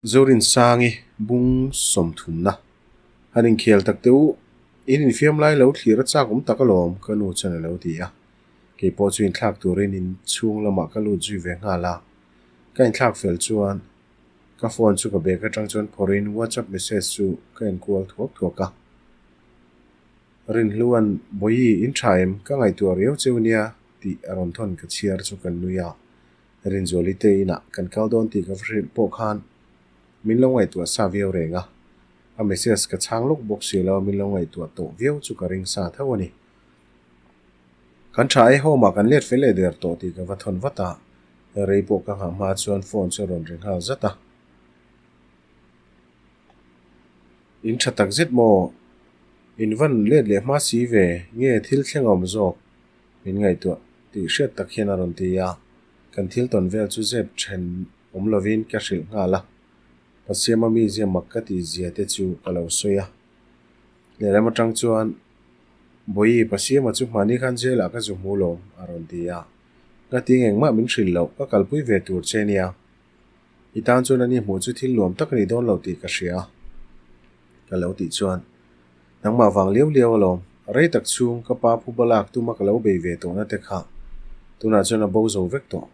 Zorinsangi bung sawmthumna han inkhel tak teh u, in infiam lai lo thlir a chak awm tak alawm ka nu chuan a lo ti a. Kei pawh chu inthlak turin in chhung lamah ka lut zui ve nghal a. Ka inthlak fel chuan ka phone chu ka bag atang chuan phawrhin WhatsApp message chu ka enkual thuak thuak a. Rinhluan, Bawihi, in tha em? Ka ngaihtuah riau cheu nia tih a rawn thawn ka chhiar chu kan nui a. Rinzuali te inah kan kal dawn tih ka va hrilh pawh khan min lo ngaihtuah sa viau reng a, a message ka chhang lawk bawk si lo a min lo ngaihtuah tawh viau chu ka ring sa tho a ni. Kan tha e home ah kan let fel leh der tawh tih ka va thawn vat a, rei pawh ka nghah hma chuan phone chu a rawn ri nghal zat a. In tha tak zet maw? In van let leh hma si ve, nge thil thleng a awm zawk? Min ngaihtuah tih hriat tak hian a rawn ti a, kan thil tawn vel chu zep then awm lovin ka hrilh nghal a, Pasiama mizia mak ka tih zia te chu ka lo sawi a. Lehlam atang chuan, Bawihi, Pasiama chu hmani khan jail ah ka zu hmu lawm, a rawn ti a. Ka ti engmah min hrilh loh, ka kalpui ve tur che nia. I tan chuan ani hmuh chu thil nuam tak a ni dawn lo tih ka hria a, ka lo tih chuan, Nangmah vang liau liau alawm, rei tak chhung ka pa phuba lak tuma ka lo bei ve tawhna te kha tunah chuan a bo zo vek tawh.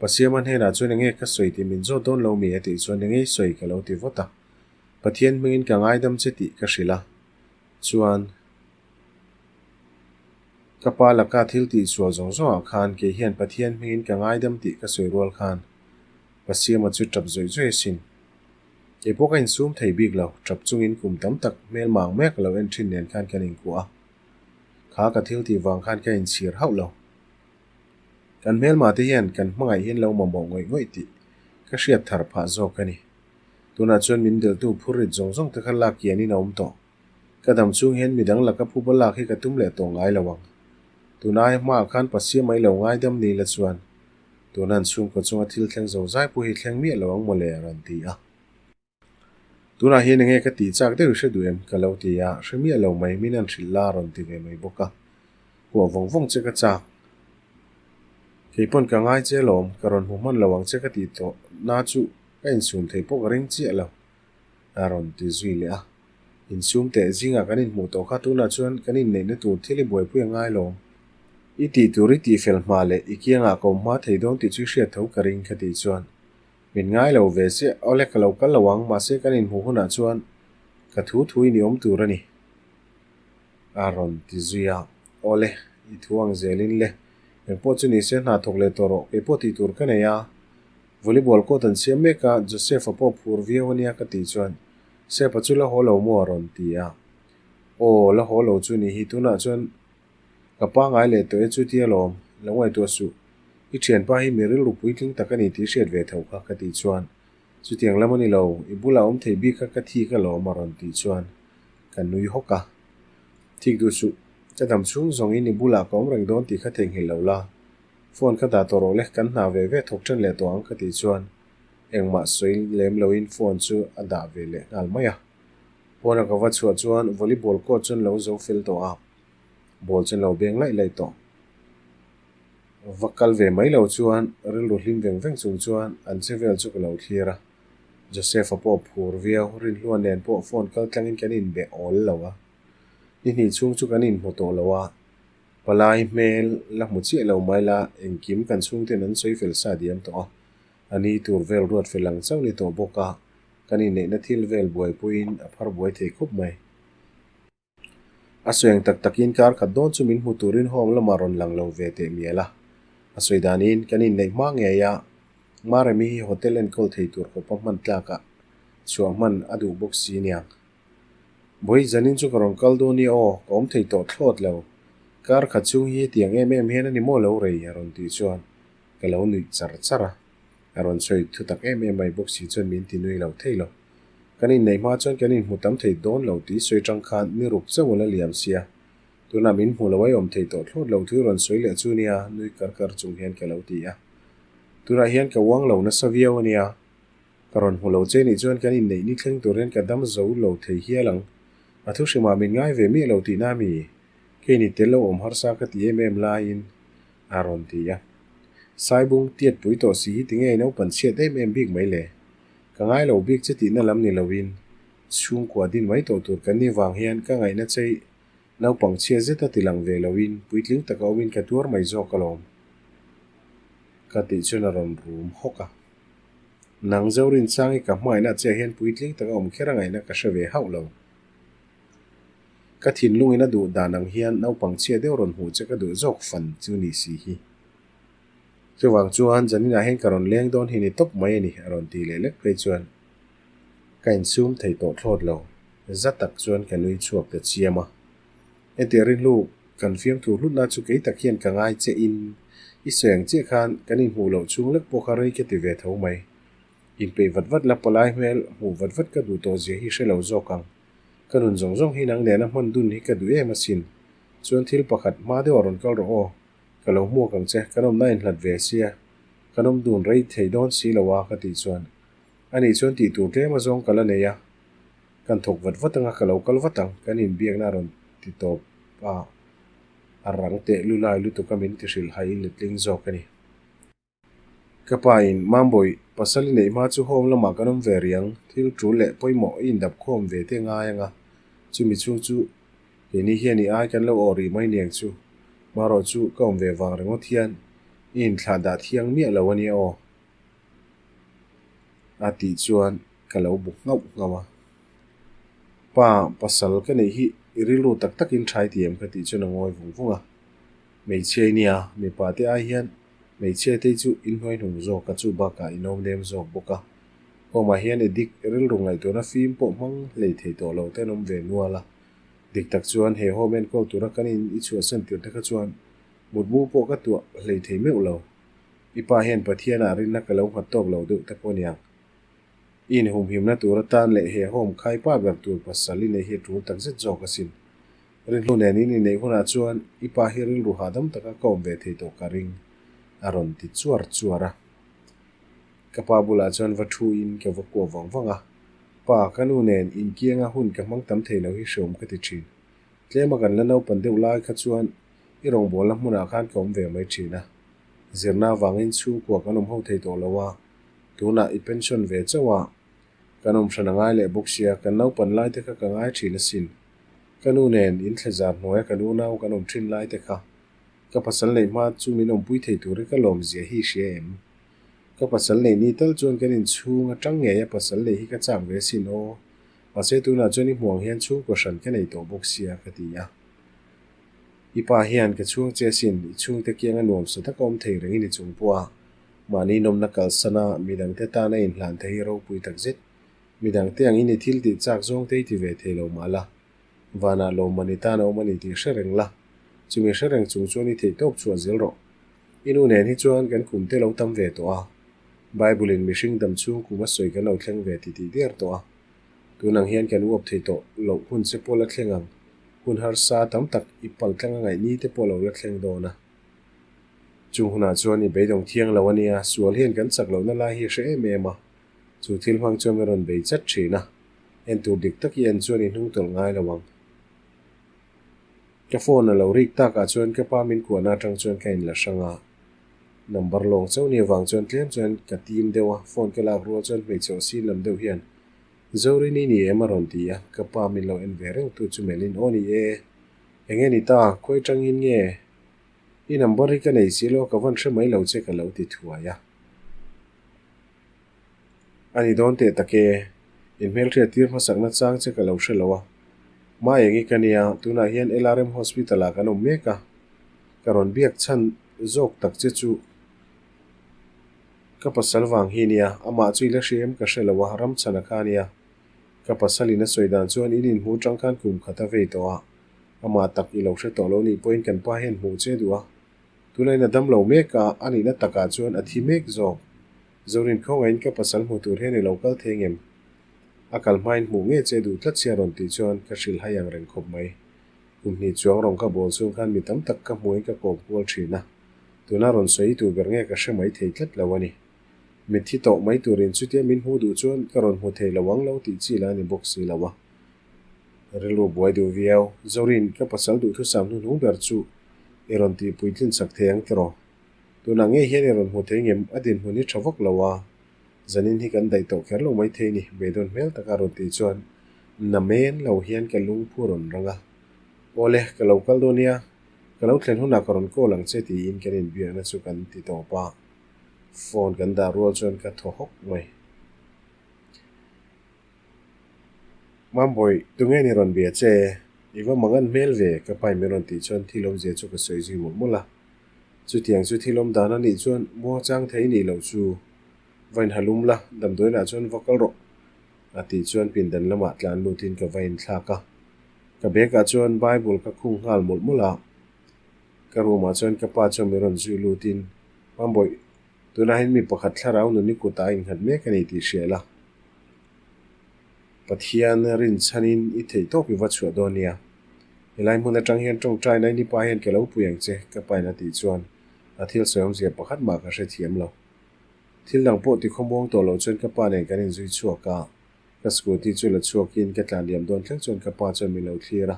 Pasiama hnenah chuan enge ka sawi tih min zawt dawn lo mi a tih chuan enge i sawi ka lo ti vawt a. Pathian hmingin ka ngaidam che tih ka hrilh a, chuan ka pa laka thil tih sual zawng zawngah khan kei hian Pathian hmingin ka ngaidam tih ka sawi rual khan Pasiama chu tap zawih zawih asin. Kei pawh ka insum thei bik lo, tap chungin kum tam tak hmel mang mek lo en thin nen khan kan inkuah a. Kha ka thil tih vang khan ka inchhir hauh lo. Kan hmelma te hian kan hmangaih hian lo mamawh ngawih ngawih tih ka hriat thar phah zawk a ni. Tunah chuan min delhtu phur rit zawng zawng te kha lak kianin a awm tawh. Ka dam chung hian midang laka phuba lak hi ka tum leh tawh ngai lo ang. Tun aia hmaah khan Pasia mai lo ngaidam ni la chuan Tuna an chhungkaw chunga thil thleng zo zai pawh hi thleng miah lo ang mawle a rawn ti a. Tunah hian enge ka tih chak deuh i hre duh em? Ka lo ti a, hre miah lo mai min an hrilh la a rawn ti ve mai bawk a. Kuah vawng vawng che ka chak. Kei pawn ka ngai che alawm, ka rawn hmu hman lo ang che ka tih tawh na chu ka insum thei pawh ka ring chiah lo a rawn ti zui leh a. Insum teh zingah kan inhmuh tawh kha tunah chuan kan inneihna tur thil i buaipui a ngai lo. I tih tur i tihfel hma leh i kiangah ka awm hma thei dawn tih chu i hriat tho ka ring ka tih chuan min ngai lo ve chiah. Awle ka lo kal lo ang mahse kan inhmuh hunah chuan ka thu thu in i awm tur a ni a rawn ti zui a. Awle i thu ang zelin le engpawh chu nise hna thawk leh tawh rawh keipawh tih tur ka nei a. Volleyball court an siam mek a Joseph-a pawh phur viau a nia ka tih chuan Sepa chu la haw lo maw a rawn ti a. Aw, la haw lo chu ni hi, tunah chuan ka pangai leh tawh e chu tia lawm, lo ngaihtuah suh. I thianpa hi mi rilru puitling tak a ni tih hriat ve tho kha ka tih chuan chutiang lam a ni lo, i bulah awm thei bik kha ka thik alawm a rawn tih chuan ka nui hawk a. Thik duh suh, ka dam chhung zawngin i bulah ka awm reng dawn tih kha theihnghilh lo la, phone kha dah tawh rawh le, kan hna ve ve thawk ṭan leh tawh ang ka tih chuan Engmah sawi lem loin phone chu a dah ve leh nghal mai a. Phone a ka va chhuah chuan volleyball court chu an lo zo fel tawh a, ball chu an lo beng laih laih tawh. Va kal ve mai lo chuan rilru hlim veng veng chung chuan an che vel chu ka lo thlir a. Joseph-a pawh phur viau, Rinhlua nen pawh phone kal tlangin kan inbe awl lo a. Ni hnih chhung chu kan inhmu tawh lo a, palai hmel la hmu chiah lo mai la engkim kan chhungten an sawi fel sa diam tawh a. A ni tur vel ruat fel ang chauh ni tawh bawk a, kan inneihna thil vel buaipuiin a phar buai thei khawp mai. A sawi ang tak takin kar khat dawn chu min hmu turin home lamah rawn lang lo ve teh mial a. A sawi danin kan inneih hma ngei a, Maremi hi hotel enkawl thei tur khawpa hman tlakah chhuah hman a duh bawk si niang. Bawi zanin chu ka rawn kal dawn nia aw, ka awm thei tawh thlawt lo. Kar khat chhung hi hetiang em em hian a ni maw lo rei a rawn tih chuan Ka lo nuih char char a, a rawn sawi thu tak em em mai bawk si chuan min ti nui lo thei lo. Kan inneih hma chuan kan inhmu tam thei dawn lo tih sawi tang khan ni ruk chauh a la liam sia. Tunah min hmu lo ai awm thei tawh thlawt lo thu rawn sawi leh chu nia nui kar kar chung hian ka lo ti a. Tunah hian ka uang lo nasa viau a nia. Ka rawn hmu lo che nih chuan kan inneih ni thleng tur hian ka dam zo lo thei hial ang. A thu hrimah min ngai ve miah lo tihna mi? Kei ni tel lo awm harsa ka ti em em laiin a rawn ti a. Saibung tiat pui tawh si hi tinge i naupan chhiat em em bik mai le? Ka ngai lo bik che tihna lam ni loin chhungkua din mai tawh tur kan nih vang hian ka ngaihna chei naupang chhia zeta ti lang ve loin puitling taka awmin ka tuar mai zawk alawm. Ka tih chuan a rawn rum hawk a. Nang Zorinchang i ka hmaina chiah hian puitling taka awm kher a ngaihna ka hre ve hauh lo. Ka thinlungin a duh dan ang hian naupang chhia deuh rawn hmuh che ka duh zawk fan chu ni si hi. Chuvang chuan Janina hian ka rawn leng dawn hi ni tawp mai a ni a rawn ti leh lek phei chuan ka insum thei tawh thlawt lo. Za tak chuan ka nui chhuak ta chiam a. Hetiang rinhlu kan fiamthu hlutna chu kei tak hian ka ngai che in i sawi ang chiah khan kan inhmuh loh chhung lek pawh kha rei ka ti ve tho mai. Inpeih vat vat la palai hmel hmuh vat vat ka duh tawh zia hi hre lo zawk ang. Ka nun zawng zawng hi nang nena hman dun hi ka duh em asin. Chuan thil pakhat hma deuh a rawn kal rawh aw. Ka lo hmuak ang che, kan awmna inhlat ve sia, kan awm dun rei thei dawn si lo a ka tih chuan ani chuan tih tur tlem azawng ka la nei a, kan thawk vat vat anga ka lo kal vat ang, kan inbiakna a rawn ti tawp a, a rang teh lulai lutuk a min ti hrilh hai in letling zawk a ni. Ka pa in, Mambawi, pasal i neih hma chu home lamah kan awm ve riang, thil tul leh pawimawh i indap khawm ve te ngai anga, chumi chhung chu keini hian i ai kan lo awh rih mai niang chu, marawh chu ka awm ve vang ringawt hian i inthlah dah thiang miah lo ania aw. A tih chuan ka lo bu nghauh nghauh a. Pa, pasal ka neih hi i rilru tak takin tha i ti em ka tih chuan a ngawi vung vung a. Hmeichhia i nia, mipa te ai hian hmeichhia te chu inhnuai hnung zawk a, chu bakah in awm nem zawk bawk a. Home ah hian Edik rilru ngaihtuahna fim pawh hmang hlei thei tawh lo te an awm ve nual a. Dik tak chuan he home enkawl tura kan in i chhuahsan tir te kha chuan mutmu pawh ka tuah hlei thei meuh lo. I pa hian Pathianah rinna ka lo nghat tawk lo deuh te pawh aniang. I inhumhimna tur atan leh he home khai pa ber tur pasal i nei hi a tul takzet zawk asin. Rinhlu nen in inneih hunah chuan i pa hi rilru hahdam taka ka awm ve thei tawh ka ring, a rawn ti chuar chuar a. Ka pa bulah chuan va thu in ka va kuah vang vang a, Pa, ka nu nen inkianga hun ka hmang tam thei lo hi hreawm ka ti thin. Tlema kan la naupan deuh lai kha chuan i rawngbawlna hmunah khan ka awm ve mai thin a. Zirna avangin chhungkua kan awm ho thei tawh lo a, tunah i pension ve chauh a, kan awm hran a ngai leh bawk sia, kan naupan lai te kha ka ngai thin asin. Ka nu nen in thlazar hnuaia kan unau kan awm thin lai te kha ka pasal neih hma chu min awmpui thei tur hi ka lawm zia hi hria em? Ka pasal neih ni tal chuan kan inchhung atang ngei a pasal neih hi ka chak ve asin aw. Mahse tunah chuan i hmuh ang hian chhungkaw hran ka nei tawh bawk sia ka ti a. I pa hian ka chhung che asin, i chhungte kianga nuam sa taka awm thei reng i ni chung pawh a, mahni nawmna kalsan a midangte tana inhlan te hi ropui takzet. Midangte angin i thil tih chak zawng te i ti ve thei lo mah la, vanah lawmman i tan a awm a ni tih hre reng la, chumi hre reng chung chuan i theih tawp chhuah zel rawh. I nu nen hi chuan kan kum te lo tam ve tawh a, Bible in mihring dam chhung kum a sawi kan lo thleng ve ti tih der tawh a. Tun ang hian kan uap thei tawh loh hun che pawh la thleng ang, hun harsa tam tak i pal tlang a ngaih ni te pawh lo la thleng dawn a. Chung hunah chuan i beidawng thiang lo a nia, sual hian kan chak lohna lai hi a hre em em a. Chu thil hmang chuan min rawn bei chat thin a, en tur dik tak i en chuan i hnung tawlh ngai lo ang. Ka phone a lo rik takah chuan ka pa min kuahna atang chuan ka inla hrang a, number lawng chauh ni avang chuan tlem chuan ka tim deuh a, phone ka lak rual chuan hmeichhe aw sin lam deuh hian Zorini ni em a rawn ti a, ka pa min lo en ve reng tu chu melhin aw ni e, eng nge ni ta, khawi tangin nge i number hi ka nei si lo ka van hre mai lo che ka lo ti thuai a. A ni dawn teh tak e, in hmelhriat tir hmasakna chang che ka lo hre lo a. Mah eng i ka nia, tunah hian LRM Hospital ah kan awm mek a, ka rawn biak chhan zawk tak che chu ka pasal vang hi nia, amah chu i la hria em ka hre lo a, Ramchhana kha nia. Ka pasal in a sawi dan chuan in inhmu tang khan kum khat a vei tawh a, amah tak i lo hre tawh lo nih pawhin kan pa hian hmuh che duh a, tunah in a dam lo mek a, a nihna takah chuan a thi mek zawk. Zorin khawngaihin ka pasal hmu tur hian i lo kal thei ngem? A kal hmain hmuh nge che duh tlat sia rawn tih chuan ka hrilh hai ang reng khawp mai. Kum hnih chuang rawng ka bawl chhung khan mi tam tak ka hmuhin ka kawm kual thin a, tuna rawn sawi tur ber nge ka hre mai thei tlat lo a ni. Mitthi tawh mai turin chutia min hmuh duh chuan ka rawn hmu thei lo ang lo tih chi la ni bawk si lo a. Rilru buai duh viau. Zorin, ka pasal duhthusam hnuhnung ber chu i rawn tih puitlin chak thei ang tiraw? Tunah ngei hian i rawn hmu thei ngem? A dinhmun hi tha vak lo a. Zanin hi kan daih tawh kher lo maithei ni, beidawn hmel taka rawn tih chuan na men lo hian ka lungphu rawn rang a. Awle, ka lo kal dawn nia, ka lo thlen hunah ka rawn call ang che tiin kan inbiakna chu kan ti tawp a. Phone kan dah rual chuan ka thaw hawk mai. Mambawi, tunge ni rawn bia che? I va mangan hmel ve, ka pai min rawn tih chuan thil awmzia chu ka sawi zui mawlh mawlh a. Chutiang chu thil awm dan a nih chuan muangchang thei nih loh chu va inhalum la, damdawiinah chuan va kal rawh a tih chuan pindan lamah tlan lutin ka va inthlak a. Ka bag ah chuan Bible ka khung nghal mawlh mawlh a. Ka room ah chuan ka pa chuan min rawn zui lutin, Mambawi, tunah hian mi pakhat thlarau nuni kutah a innghat mek a ni tih hria la. Pathian rinchhanin i theih tawp i va chhuah dawn nia. Helai hmun atang hian tawngtai nai nipa hian ka lo pui ang che, ka pain a tih chuan a thil sawi awmzia pakhat mah ka hrethiam lo. Thil dang pawh tikhawmuang tawh loh chuan ka pa nen kan inzui chhuak a, ka scooty chu la chhuakin ka tlan liam dawn thleng chuan ka pa chuan min lo thlir a.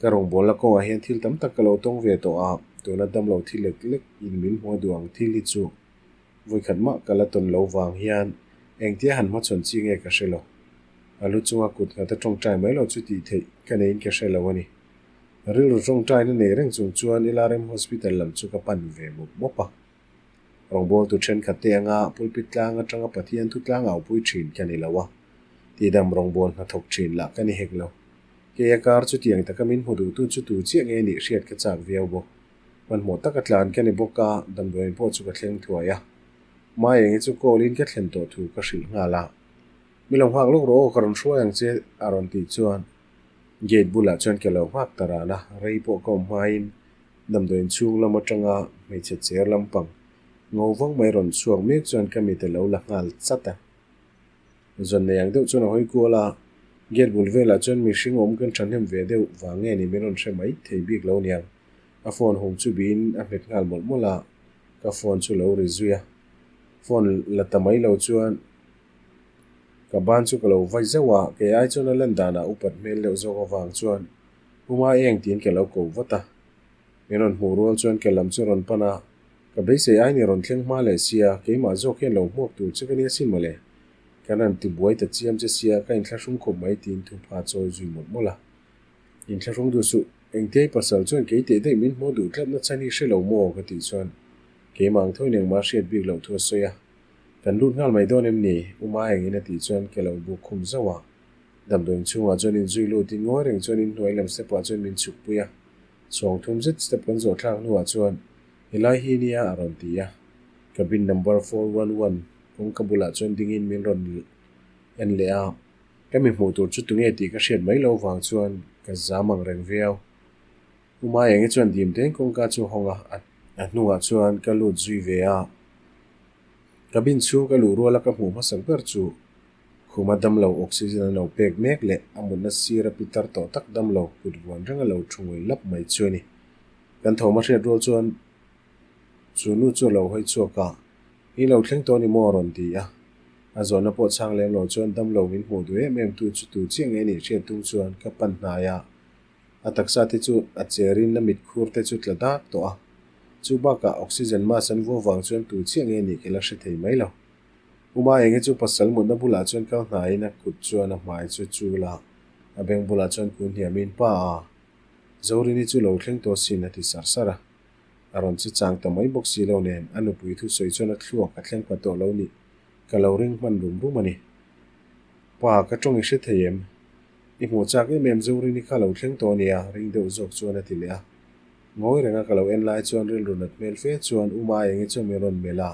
Ka rawngbawlna kawngah hian thil tam tak ka lo tawng ve tawh a, tuna damlo thi lek lek in min hmuh a duh ang thil hi chu Vawikhat mah ka la tawn lo vang hian engtia han hmachhawn chi nge ka hre lo. A lu chunga kut nghat a tawngtai mai lo chu tih theih ka neiin ka hre lo a ni. Rilru tawngtaina nei reng chung chuan Ilarem Hospital lam chu ka pan ve mawp mawp a. Rawngbawltu thenkhat te anga pulpit tlang atanga Pathian thu tlang aupui thin ka ni lo a, tihdam rawngbâwl hnathawk thin lah ka ni hek lo. Kei a kar chutiang taka min hmu duhtu chu tu chiah nge nih hriat ka chak viau bawk. Hmanhmawh taka tlan ka ni bawk a, damdawiin pawh chu ka thleng thuai a. Mai eng chu call in ka thlen tawh thu ka hrilh nghal a. Mi lo nghak lawk rawh aw, ka rawn hruai ang che a rawn tih chuan gate bulah chuan ka lo nghak ta ran a, rei pawh ka awm hmain damdawiin chhung lam atanga hmeichhe cher lampang ngo vang mai rawn chhuak mek chuan ka mit a lo la nghal chat a. Zawn nei ang deuh chuan a hawi kual a, gate bul velah chuan mihring awm kan thahnem ve deuh vang nge ni min rawn hre mai thei bik lo niang. A phone hum chu biin a hmet nghal mawlh mawlh a, ka phone chu lo ri zui a. Phone la ta mai lo chuan ka ban chu ka lo vai zauh a, kei ai chuan a lan danah upat hmel deuh zawk avang chuan Puma eng tiin ka lo ko vat a. Min rawn hmuh rual chuan ka lam chu rawn pan a, Ka beisei ai ni rawn thleng hma leh sia, keimah zawk hian lo hmuak tur che ka nia sin mawle. Kan rawn tibuai ta chiam che sia, ka inthlahrung khawp mai tiin thupha chawi zui mawlh mawlh a. Inthlahrung duh suh, engtiai pasal chuan kei teh daih min hmuh duh tlatna chhan hi hre lo maw ka tih chuan keimah ang thawi neng mah hriat bik loh thu a sawi a. Kan lut nghal mai dawn em ni? Uma engin a tih chuan ka lo buk khum zauh a. Damdawiin chhungah chuan inzui lutin ngawi reng chuan inhnuai lam step ah chuan min chhukpui a. Chhawng thum zet step kan zawh thlak hnuah chuan Helai hi nia a rawn ti a, cabin number 411 kawngka bulah chuan dingin min rawn en leh a, ka mi hmuh tur chu tunge tih ka hriat mai loh vang chuan ka zam ang reng viau. U Maengi chuan dim teng kawngka chu a hawng a, a hnungah chuan ka lut zui ve a, cabin chhung ka luh ruala ka hmuh hmasak ber chu Khuma damlo oxygen an lo pek mek leh a mutna sira pitar tawh tak damlo kut vuan reng a lo thu ngui lap mai chu a ni. Kan thawm a hriat rual chuan chu nu chu a lo hawi chhuak a, I lo thleng tawh a ni maw? a rawn ti a. A zawhna pawh chhang lem lo chuan damlo min hmuh duh em em tu chu tu chiah nge nih hriat tum chuan ka pan hnai a. A taksa te chu a cherin a mit khur te chu tla dak tawh a. Chu bakah oxygen mask an vuah vang chuan tu chiah nge nih ka la hre thei mai lo. Uma enge chu pasal mutna bulah chuan kal hnaiin a kut chuan a hmai chu chul a, a beng bulah chuan kun hniamin, Pa a, Zorini chu lo thleng tawh sin a ti sar sar a. A rawn che chang ta mai bawk si lo nen a nupui thusawi chuan a thluak a thleng pha tawh lo nih ka lo ring hman rum rum a ni. Pa, ka tawng i hre thei em? I hmuh chak em em Zorini kha lo thleng tawh a nia ring deuh zawk chuan a ti leh a. Ngawi renga ka lo en lai chuan rilru nat hmel fe chuan Uma enge chu min rawn melh a.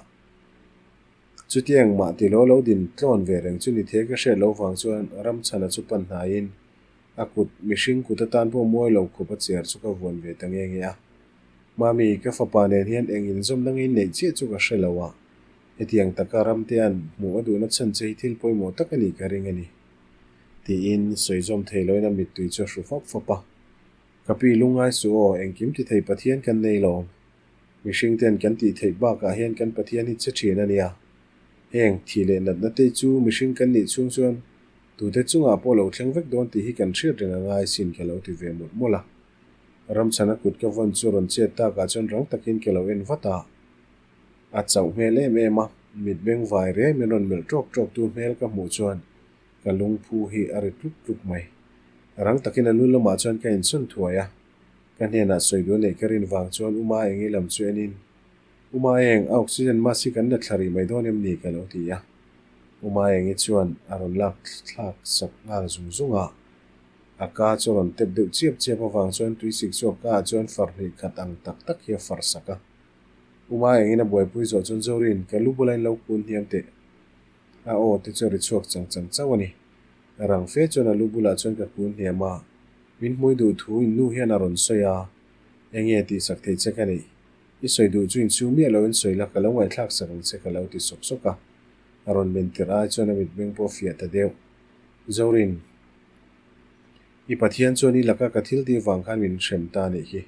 Chutiang mah ti lo lo din tlawn ve reng chu ni thei ka hriat loh vang chuan Ramchhana chu pan hnaiin a kut mihring kut atan pawh mawi lo khawp a cher chu ka vuan ve ta nge nge a. Mami, ka fapa nen hian eng inzawmna ngei neih chiah chu ka hre lo a, hetiang taka Ramtea'n hmuh a duhna chhan che hi thil pawimawh tak a nih ka ring a ni. Tiin sawi zawm thei loin a mittui chu a hru fap fap a. Ka pi lungngai suh aw, engkim ti thei Pathian kan nei lo. Mihring ten kan tih theih bakah hian kan Pathian hi che thin a nia. Heng thih leh natna te chu mihring kan nih chhung chuan tute chungah pawh lo thleng vek dawn tih hi kan hriat reng a ngai sin ka lo ti ve mawlh mawlh a. Ramchhana kut ka vawn chu rawn chet takah chuan rang takin ka lo en vat a. A chauh hmel em em a, Mit bengvai riai min rawn melh ṭawk ṭawk tu hmel ka hmuh chuan ka lungphu hi a ri tluk tluk mai. Rang takin a lu lamah chuan ka insawn thuai a, ka hnenah sawi duh neih ka rin vang chuan Uma Engi lam chu enin, Uma Eng, a oxygen mask hi kan la thla rih mai dawn em ni? ka lo ti a. Uma Engi chuan a rawn lak thlak sak nghal zung zung a. A ka chu a rawn tep deuh chiap chiap avang chuan tuisik chu a kaah chuan far hnih khat ang tak tak hi a far sak a. Uma engin a buaipui zawh chuan Zorin, ka lu bula in lo kun hniam teh. A aw te chu a ri chhuak chang chang chauh a ni. Rang fe chuan a lu bulah chuan ka kun hniam a, min hmui duh thu in nu hian a rawn sawi a, enge tihsak thei che ka neih? I sawi duh chu inchhung miah lo in sawi la, ka lo ngaihthlak sak ang che ka lo ti sawk sawk a. A rawn men tirh ai chuan a mitmeng pawh a fiah ta deuh. Zorin, i Pathian chuan i laka ka thil tih vang khan min hrem ta anih hi.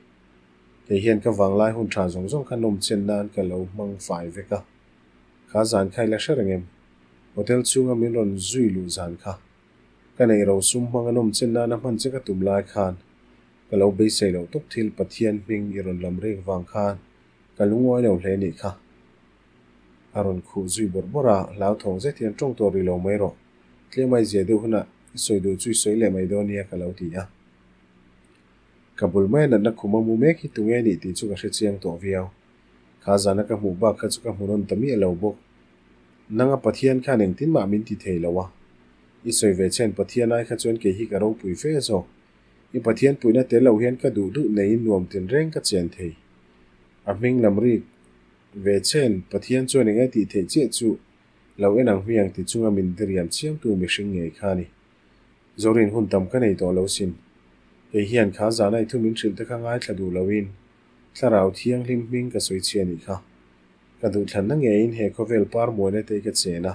Kei hian ka vanglai hun tha zawng zawng kha nawm chen nan ka lo hmang fai vek a. Kha zan kha i la hre reng em? Hotel chhunga min rawn zui luh zan kha. Ka neih ro sum hmanga nawm chen nana hman che ka tum lai khan ka lo beisei loh tawp thil Pathian hming i rawn lam rek vang khan ka lungawi lo hle nih kha. A rawn khuh zui bawrh bawrh a, hlauthawng zet hian tawng tawh rih lo mai rawh. Tlem a i zia deuh hunah i sawi duh chu i sawi leh mai dawn nia ka lo ti a. Ka bul mai a natna khum a mu mek hi tunge nih tih chu ka hre chiang tawh viau. Kha zana ka hmuh bak kha chu ka hmu rawn ta miah lo bawk. Nanga Pathian khan engtin mah min ti thei lo a. I sawi ve chhen Pathian ai kha chuan kei hi ka ropui fe zawk. I Pathian puihna tel lo hian ka duh duh neiin nuam tinreng ka chen thei. A hming lam rik ve chhen Pathian chuan eng e tih theih chiah chu lo en ang hmiang ti chunga min diriam chiamtu mihring ngei kha a ni. Zorin hun tam ka nei tawh lo sin. Kei hian kha zana i thu min hrilh te kha ngaithla duh loin Thlarau Thianghlim hming ka sawi chhia nih kha. Ka duhthlanna ngeiin he khawvel par muaina te ka chen a,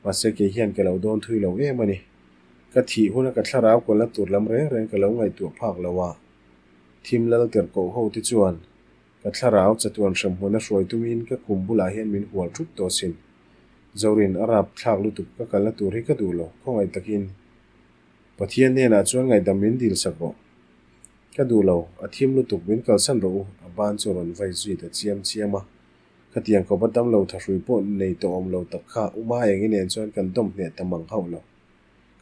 mahse kei hian ka lo dawn thui lo em a ni. Ka thih huna ka thlarau kawlna tur lam reng reng ka lo ngaihtuah phak lo a. Thim lal tirh koh ho te chuan ka thlarau chatuan hremhmun a hruai tumin ka kum bulah hian min hual thup tawh sin. Zorin a rap thlak lutuk ka kalna tur hi ka duh lo, khawngaih takin Pathian hnenah chuan ngaihdam min dil sak rawh. Ka duh lo, a thim lutuk min kalsan rawh u, a ban chu rawn vai zui ta chiam chiam a. Khatiang kawpa damlo thahrui pawh nei tawh awm lo tak kha U Maengi nen chuan kan dawm hneh ta mang hauh lo.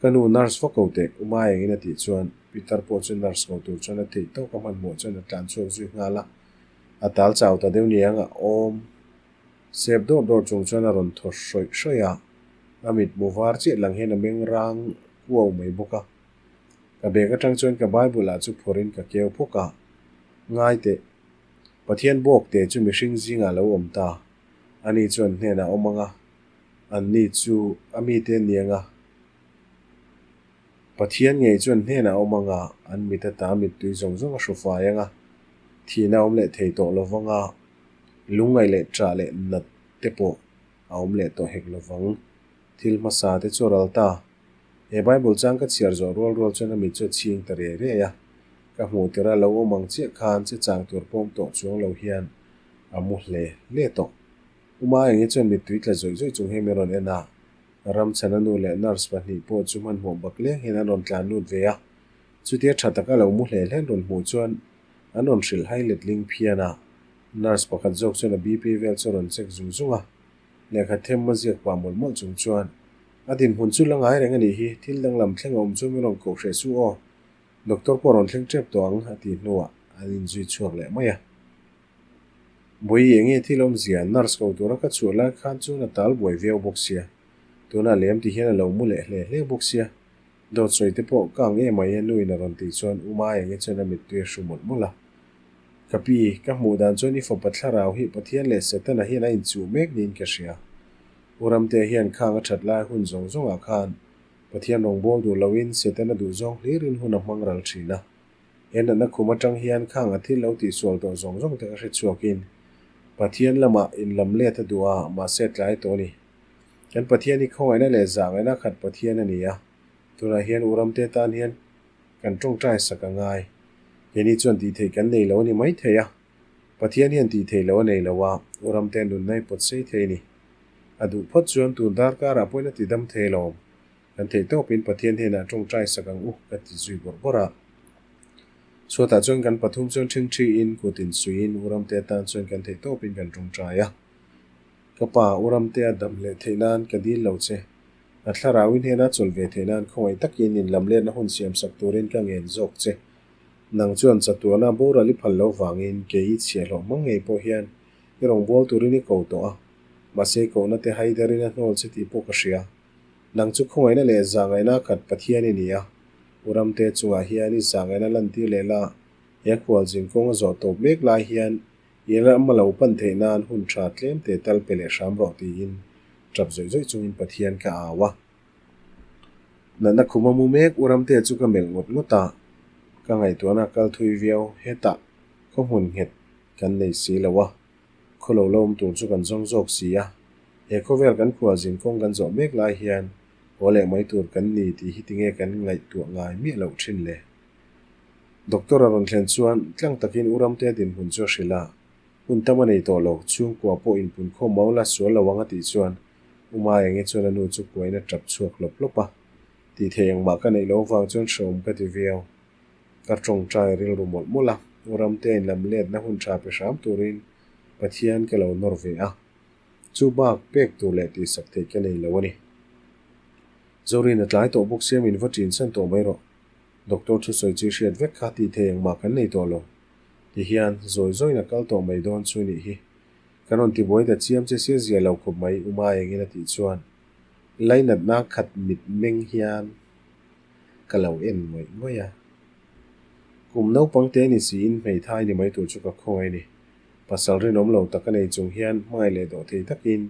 Ka nu nurse va ko teh, U Maengin a tih chuan Peter pawh chu nurse ko tur chuan a theih tawk a hmanhmawh chuan a tlan chhuak zui nghal a. A tal chau ta deuh niang a awm. Sep dawr dawr chung chuan a rawn thaw hrawih hrawih a, a mitmu var chiah lang hian a meng rang kuau mai bawk a. Ka bag atang chuan ka Bible ah chu phawrhin ka keu phawk a, Ngai teh, Pathian bawk te chu mihring zingah lo awm ta, ani chuan hnenah awm ang a, anni chu a mite an ni ang a. Pathian ngei chuan hnenah awm ang a, an mit ata mittui zawng zawng a hru fai ang a, thihna awm leh thei tawh lo vang a, Lungngaih leh ṭah leh nat te pawh a awm leh tawh hek lovang. Thil hmasa te chu a ral ta. He Bible chang ka chhiar zawh rual rual chuan a mit chu a chhing ta riai riai a. Ka hmuh tirh a lo awm ang chiah khan che chang tur pawm tawh chuang lo hian a mu hle hle tawh. Uma eng hi chuan mittui tla zawih zawih chung hian min rawn en a. Ramchhana nu leh nurse pahnih pawh chu hmanhmawh bak leng hian an rawn tlan lut ve a. Chutia ṭha taka lo mu hle hlen rawn hmuh chuan An rawn hrilh hai letling phian a, nurse pakhat zawk chuan a BP vel chu a rawn check zung zung a, lehkha them a ziak pah mawlh mawlh chung chuan, A dinhmun chu la ngai reng a nih hi, thil danglam thleng a awm chu min rawn koh hreh suh aw, doctor pawh a rawn thleng tep tawh ang, a tih hnuah an inzui chhuak leh mai a. Bawihi enge thil awmzia, nurse ko tura ka chhuah lai khan chuan a tal buai viau bawk sia, tunah lem ti hian a lo mu leh hle hle bawk sia, Dawt sawi te pawh ka ang em mai a nuin a rawn tih chuan U Maengi chuan a mittui a hru mawlh mawlh a. Ka pi, ka hmuh dan chuan i fapa thlarau hi Pathian leh Setana hian a inchuh mek niin ka hria. U Ramtea hian khang a that lai hun zawng zawngah khan Pathian rawngbâwl duh loin Setana duh zawng hlirin hun a hmang ral thin a. He natna khum atang hian khang a thil lo tihsual tawh zawng zawng te ka hre chhuakin Pathian lamah inlam let a duh a, mahse tlai tawh a ni. Kan Pathian hi khawngaihna leh zahngaihna khat Pathian a ni a, tunah hian u ramte tan hian kan tawngtai sak a ngai. Keini chuan tih theih kan nei lo a ni mai thei a, Pathian hian tih theih lo a nei lo a, u ramte nunna hi pawt sei thei a ni. A duh phawt chuan tun darkarah pawhin a ti dam thei alawm. Kan theih tawpin Pathian hnenah tawngtai sak ang u ka ti zui bawrh bawrh a. Chhuatah chuan kan pathum chuan ṭhingṭhiin kut insuiin u ramte tan chuan kan theih tawpin kan tawngtai a. Ka pa, u Ramtea dam leh theih nan ka dil lo che. A thlarau i hnena chawlh ve theih nan khawngaih takin in lam letna hun siam sak turin ka ngen zawk che. Nang chuan chatuana boral i phal lo vangin kei i chhiahhlawh hmang ngei pawh hian i rawngbâwl turin i ko tawh a, mahse kohna te haidarin a hnawl che tih pawh ka hria. Nang chu khawngaihna leh zahngaihna khat Pathian i ni a, u Ramte chungah hian i zahngaihna lantir leh la, he khualzin kawng a zawh tawp mek lai hian i ram a lo pan theih nan hun tha tlem te tal pe leh hram rawh tiin tap zawih zawih chungin Pathian ka au a. Natna khum a mu mek u Ramte chu ka melh ngawt ngawt a, ka ngaihtuahna a kal thui viau, hetah khaw hmun nghet kan nei si lo a, khaw lo la awm tur chu kan zawng zawk si a, he khawvel kan khualzin kawng kan zawh mek lai hian haw leh mai tur kan ni tih hi tinge kan ngaihtuah ngai miah loh thin le? Doctor a rawn thlen chuan tlang takin u Ramtea dinhmun chu a hrilh a, hun tam a nei tawh lo, chhungkua pawh inpunkhawm mau la sual lo ang a tih chuan U Maengi chuan a nu chu kuain a tap chhuak hlawp hlawp a, tih theih engmah ka neih loh avang chuan hrehawm ka ti viau. Ka tawngtai rilru mawlh mawlh a, U Ramtea inlam letna hun tha pe hram turin Pathian ka lo nawr ve a, chu bak pek tur leh tihsak theih ka nei lo a ni. Zorin a tlai tawh bawk sia min va ṭin san tawh mai rawh. Doctor thusawi chu i hriat vek kha tih theih engmah kan nei tawh lo. Tihian zawi zawiin a kal tawh mai dawn chu nih hi. Kan rawn tibuai ta chiam che sia zia lo khawp mai U Maengin a tih chuan lainatna khat mit meng hian ka lo en ngawih ngawih a. Kum naupang te ni siin hmeithai ni mai tur chu ka khawngaih a ni. Pasal rinawm lo tak a nei chung hian hmangaih leh dawh thei takin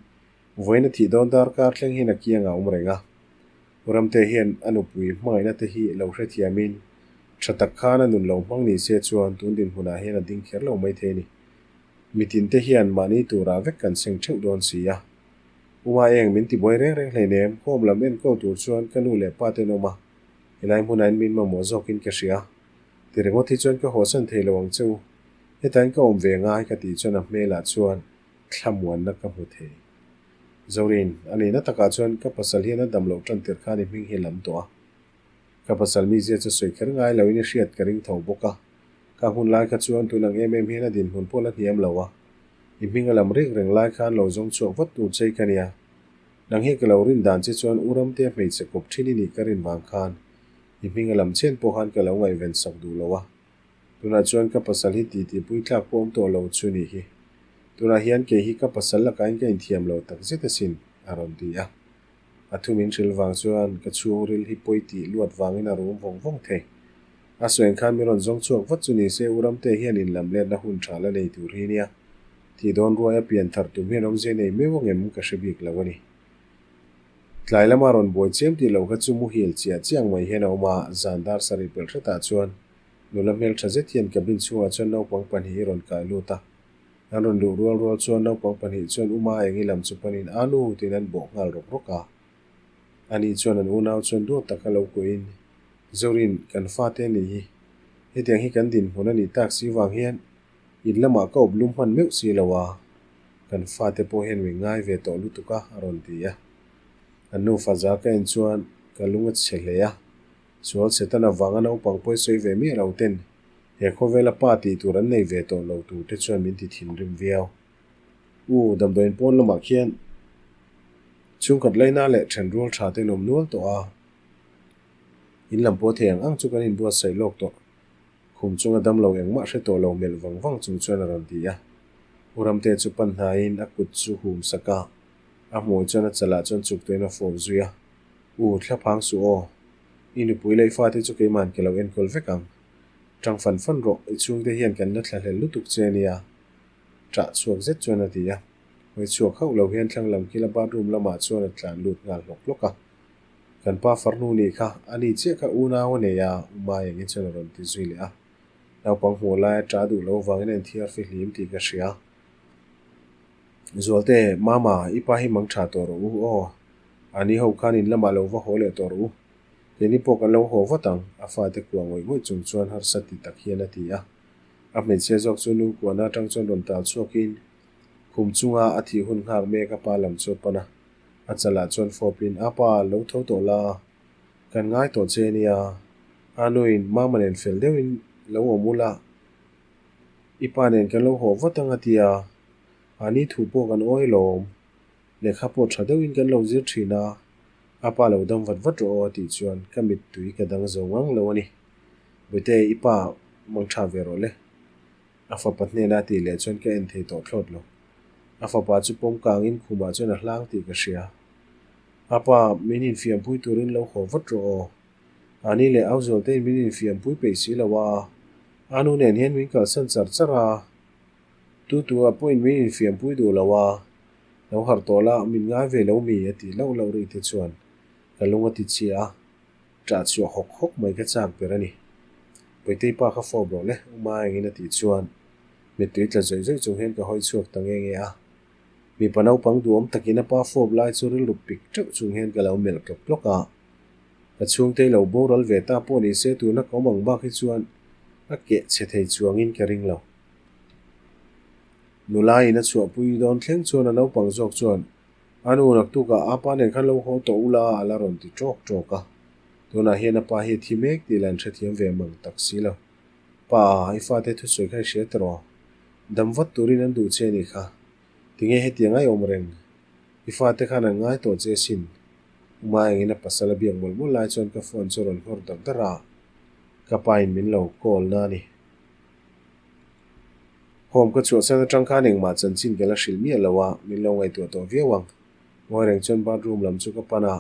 vawiin a thih dawn darkar thleng hian a kiang a awm reng a. U Ramte hian a nupui hmangaihna te hi lo hrethiamin tha tak khan a nun lo hmang ni se chuan tun dinhmunah hian a ding kher lo maithei a ni. Mitin te hian mahni turah vek kan seng theuh dawn si a. U Maeng min tibuai reng reng hleinem, home lam enkawl tur chuan ka nu leh pa ten awm a, helai hmunain min mamawh zawkin ka hria. Ti ringawt hi chuan ka hawsan thei lo ang che u. Hetain ka awm ve ngai ka tih chuan a hmelah chuan thlamuanna ka hmu thei. Zorin, a nihna takah chuan ka pasal hian a dam loh tan tir khan i hming hi lam tawh a. Ka pasal mizia chu sawi kher ngai loin i hriat ka ring tho bawk a. Ka hun lai kha chuan tun ang em em hian a dinhmun pawh la hniam lo a, i hming a lam rik reng lai khan lo zawng chhuak vat tur che ka nia. Nang hi ka lo rin dan che chuan u Ramtea hmeichhe kawp thin i nih ka rin vang khan i hming a lam chen pawh khan ka lo ngaihven sak duh lo a. Tunah chuan ka pasal hi titi pui tlak pawh awm tawh lo chu nih hi. Tunah hian kei hi ka pasal lakain ka inthiam lo tak zet asin, a rawn ti a. A thu min hrilh vang chuan ka chhungril hi pawi tih luat vangin a rum vawng vawng thei. A sawi khan min rawn zawng chhuak vat chu ni se u Ramte hian inlam letna hun tha la nei tur hi nia. Tih dawn ruai a pian thar tum hian awmzia nei meuh angem ka hre bik lo a ni. Tlai lama rawn buai chiam tih loh kha chu muhil chiah chiah ang mai hian a awm a, zan dar sarih pelh hretah chuan nula hmeltha zet hian cabin chhungah chuan naupang pahnih hi rawn kai lut a. An rawn luh rual rual chuan naupang pahnih chuan U Maengi lam chu panin A nu tiin an bawh nghal rawk rawk a. Ani chuan an unau chuan duat taka lo kuahin Zorin, kan fate a nih hi. Hetiang hi kan dinhmun a nih tak si vang hian in lamah ka awp lum hman meuh si lo a, kan fate pawh hian min ngai ve tawh lutuk a, a rawn ti a. An nufa za ka en chuan ka lung a chhe hle a, sual Setana vanga naupang pawi sawi ve miah lo ten he khawvela pa tih tur an nei ve tawh lo tur te chuan min ti thinrim viau. U, damdawiin pawn lamah khian chhungkhat laina leh thenrual tha te an awm nual tawh a. In lam pawh thei ang ang chu kan inbuatsaih lawk tawh. Khum chunga damlo engmah hre tawh lo melh vang vang chung chuan a rawn ti a. U Ramte chu pan hnaiin a kut chu hum sak a, a hmui chuan a chalah chuan chuk tuahin a fawp zui a. U, thlaphang suh aw. I nupui leh i fate chu keima'n ke lo enkawl vek ang. Tang fan fan rawh, i chhungte hian kan la thlahlel lutuk che a nia. Ṭah chhuak zet chuan a ti a. Hawi chhuak hauh lo hian thlang lam kila bathroom lamah chuan a tlan lut nghal hlawk hlawk a. Kan pa farnu nih kha, a ni chiah kha unau a nei a, U Maengi chuan a rawn ti zui leh a. Naupang hmuh laia ṭah duh lo vangin a inthiar fihlim tih ka hria. Zualte, Mama, i pa hi mang ṭha tawh rawh u aw. A ni ho khan in lamah lo va haw leh tawh rawh u. Keini pawh kan lo haw vat ang, a fate kuah ngawih ngawih chung chuan harsa ti tak hian a ti a. A hmeichhia zawk chu nu kuahna aṭang chuan rawn tal chhuakin khum chunga a thih hun nghak mek a pa lam chu a pan a. A chalah chuan fawpin, A pa, lo tho tawh la, kan ngai tawh che nia. A nuin, Mama nen fel deuhin lo awm ula, i pa nen kan lo haw vat ang a ti a. Mahni thu pawh kan awi lawm. Lehkha pawh tha deuhin kan lo zir thin a, a pa lo dam vat vat rawh aw a tih chuan ka mittui ka dang zo ngang lo a ni. Bawihte, i pa mang tha ve rawh le. A fapa hnena a tih leh chuan ka en thei tawh thlawt lo. A fapa chu pawm kangin khumah chuan a hlang tih ka hria. A pa, min infiampui turin lo haw vat rawh aw. A ni leh Auzualtein min infiampui peih si lo a, a nu nen hian min kalsan char char a. Tu tu ah pawhin min infiampui duh lo a, lo harh tawh la, min ngai ve lo mi a tih lauh lauh rih te chuan ka lung a ti chhia a, ṭah chhuah hawk hawk mai ka chak ber a ni. Puitei pa kha fawp rawh le, U Maengin a tih chuan mittui tla zawih zawih chung hian ka hawi chhuak ta nge nge a. Mipa naupang duhawm takin a pa fawp lai chu rilru pik ṭeuh chung hian ka lo melh tlawk tlawk a. Ka chhungte lo boral ve ta pawh ni se tuna ka awm ang bak hi chuan a keh chhe thei chuangin ka ring lo. Nula in a chhuahpui dawn thleng chuan a naupang zawk chuan, A nu naktukah a pa nen khan lo haw tawh ula a la rawn ti ṭawk ṭawk a. Tunah hian a pa hi a thi mek tih la an hrethiam ve mang tak si lo. Pa, i fate thusawi kha i hria tawh. Dam vat turin an duh che a nih kha. Tinge hetiang a i awm reng? I fate khan an ngai tawh che sin. Uma engin a pasal a biak mawlh mawlh lai chuan ka phone chu a rawn nghawr dar dar a, ka pa in min lo call na a ni. Home ka chhuahsan atang khan engmah chanchin ka la hrilh miah lo a, min lo ngaihtuah tawh viau ang. Ngawi reng chuan bathroom lam chu ka pan a,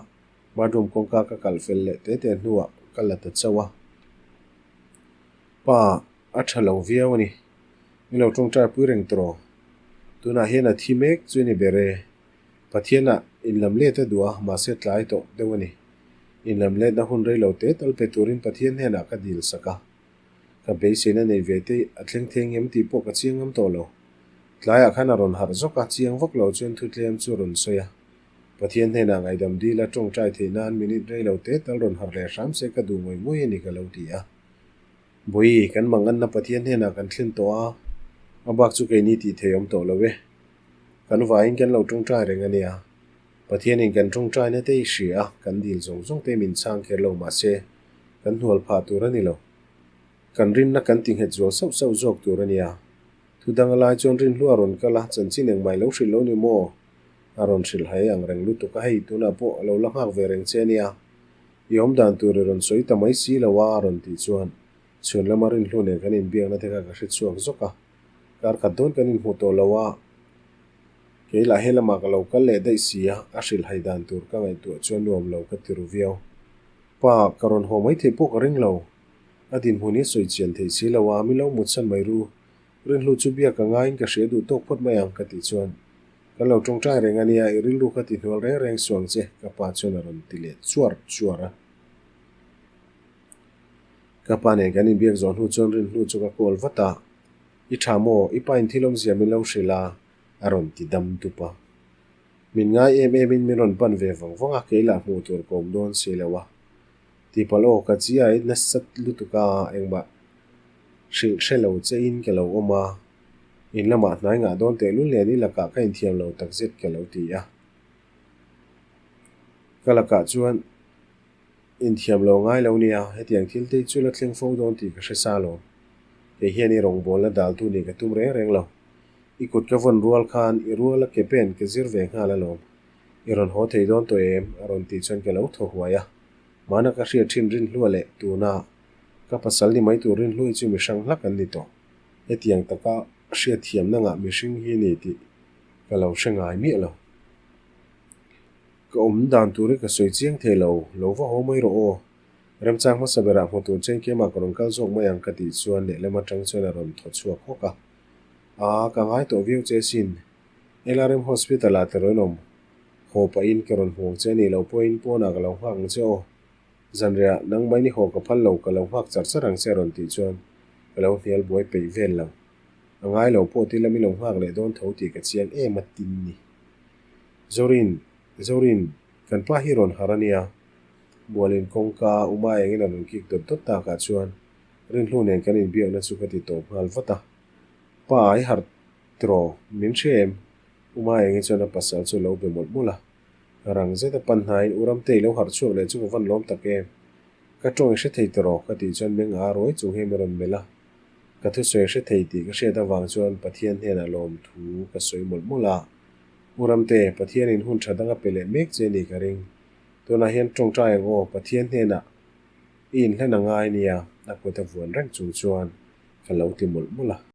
bathroom kawngka ka kalh fel leh te te hnuah ka la ta chauh a. Pa, a tha lo viau a ni. Min lo tawngtai pui reng tawh. Tunah hian a thi mek chu ni ber e. Pathianah inlam let a duh a, mahse tlai tawh deuh a ni. Inlam letna hun rei lo te tal pe turin Pathian hnenah ka dil sak a. Ka beiseina nei ve te a thleng thei ngem tih pawh ka chiang ngam tawh lo. Tlaiah khan a rawn harh zawk a, chiang vak lo chuan thu tlem chu a rawn sawi a. Pathian hnenah ngaihdam dil a tawngtai theih nan minute rei lo te tal rawn harh leh hram se ka duh ngawih ngawih a ni ka lo ti a. Bawi, kan manganna Pathian hnenah kan thlen tawh a, a bak chu keini tih thei awm tawh lo e. Kan vaiin kan lo tawngtai reng a nia. Pathianin kan tawngtaina te i hria a, kan dil zawng zawng te min chhang kher lo mahse, kan hnual phah tur a ni lo. Kan rinna kan ti nghet zual sauh sauh zawk tur a nia. Thu dang a lai chuan rinhlu a rawn kal a, chanchin engmah i lo hrilh lo ni maw? A rawn hrilh hai ang reng lutuk a, hei tunah pawh a lo la nghak ve reng che a nia. I awm dan tur i rawn sawi ta mai si lo a, a rawn tih chuan chhun lama rinhlu nen kan inbiakna te kha ka hre chhuak zawk a. Kar khat dawn kan inhmu tawh lo a, kei lah he lamah ka lo kal leh daih si a, a hrilh hai dan tur ka ngaihtuah chuan nuam lo ka ti ru viau. Pa, ka rawn haw mai theih pawh ka ring lo. A dinhmun hi sawi chian theih si lo a, mi lo mutsan mai ru. Rinhlu chu biak ka ngaiin ka hria duh tawk phawt mai ang ka tih chuan, Kan lo tawngtai reng a nia, i rilru kha ti hnual reng reng suang che, ka pa chuan a rawn ti leh chuar chuar a. Ka pa nen kan inbiak zawh hnu chuan rinhlu chu ka call vat a, I tha maw, i pa in thil awmzia min lo hrilh a, a rawn ti dam dup a. Min ngai em em in min rawn pan ve vang vang a, kei lah hmuh tur ka awm dawn si lo a. Tihpalh aw, ka chi ai nasat lutuk a, engmah hrilh hre lo che in ka lo awm a, in lamah hnai ngah dawn tehlul nen i lakah ka inthiam lo takzet ka lo ti a. Ka lakah chuan inthiam lo ngai lo nia, hetiang thil te chu la thleng fo dawn tih ka hre sa lo. Kei hian i rawngbawlna daltu nih ka tum reng reng lo. I kut ka vawn rual khan i ruala ke pen ka zir ve nghal alawm. I rawn haw thei dawn tawh em? a rawn tih chuan ka lo thaw huai a. Mahna ka hriat thin rinhlua leh tuna ka pasal ni mai tur rinhlui chu mi hrang hlak an ni tawh. Hetiang taka hriatthiamna ngah mihring hi ni tih ka lo hre ngai miah lo. Ka awm dan tur hi ka sawi chiang thei lo, lo va haw mai rawh aw. Remchang hmasa berah hmu tur chen keimah ka rawn kal zawk mai ang ka tih chuan lehlam atang chuan a rawn thaw chhuak hawk a. Aa, ka ngai tawh viau che sin. LRM Hospital ah ka rawn awm. Haw pahin ka rawn hmuang che a nih loh pawhin pawnah ka lo nghak ang che aw. Zanriah, nangmah in i haw ka phal lo, ka lo nghak char char ang che a rawn tih chuan ka lo hnial buai peih vel lo. A ngai lo pawh ti lam i lo nghak leh dawn tho tih ka chiang em a tin ni. Zorin, Zorin, kan pa hi rawn harh a nia. Bualin kawngka uma engin a rawn kik dawt dawt takah chuan Rinhlu nen kan inbiakna chu ka ti tawp nghal vat a. Pa i harh tiraw, min hria em? Uma engi chuan a pasal chu a lo be mawlh mawlh a. Rang zet a pan hnaiin U Ramtei lo harh chhuak leh chu ka van lawm tak em? Ka tawng i hre thei tiraw? Ka tih chuan meng a ruai chung hian min rawn melh a. Ka thusawi hre thei tih ka hriat avang chuan Pathian hnenah lawmthu ka sawi mawlh mawlh a. U Ramte, Pathianin hun tha dang a pe leh mek che ni ka ring. Tunah hian tawngtai ang aw, Pathian hnenah i inhlan a ngai nia, a kut a vuan reng chung chuan ka lo ti mawlh mawlh a.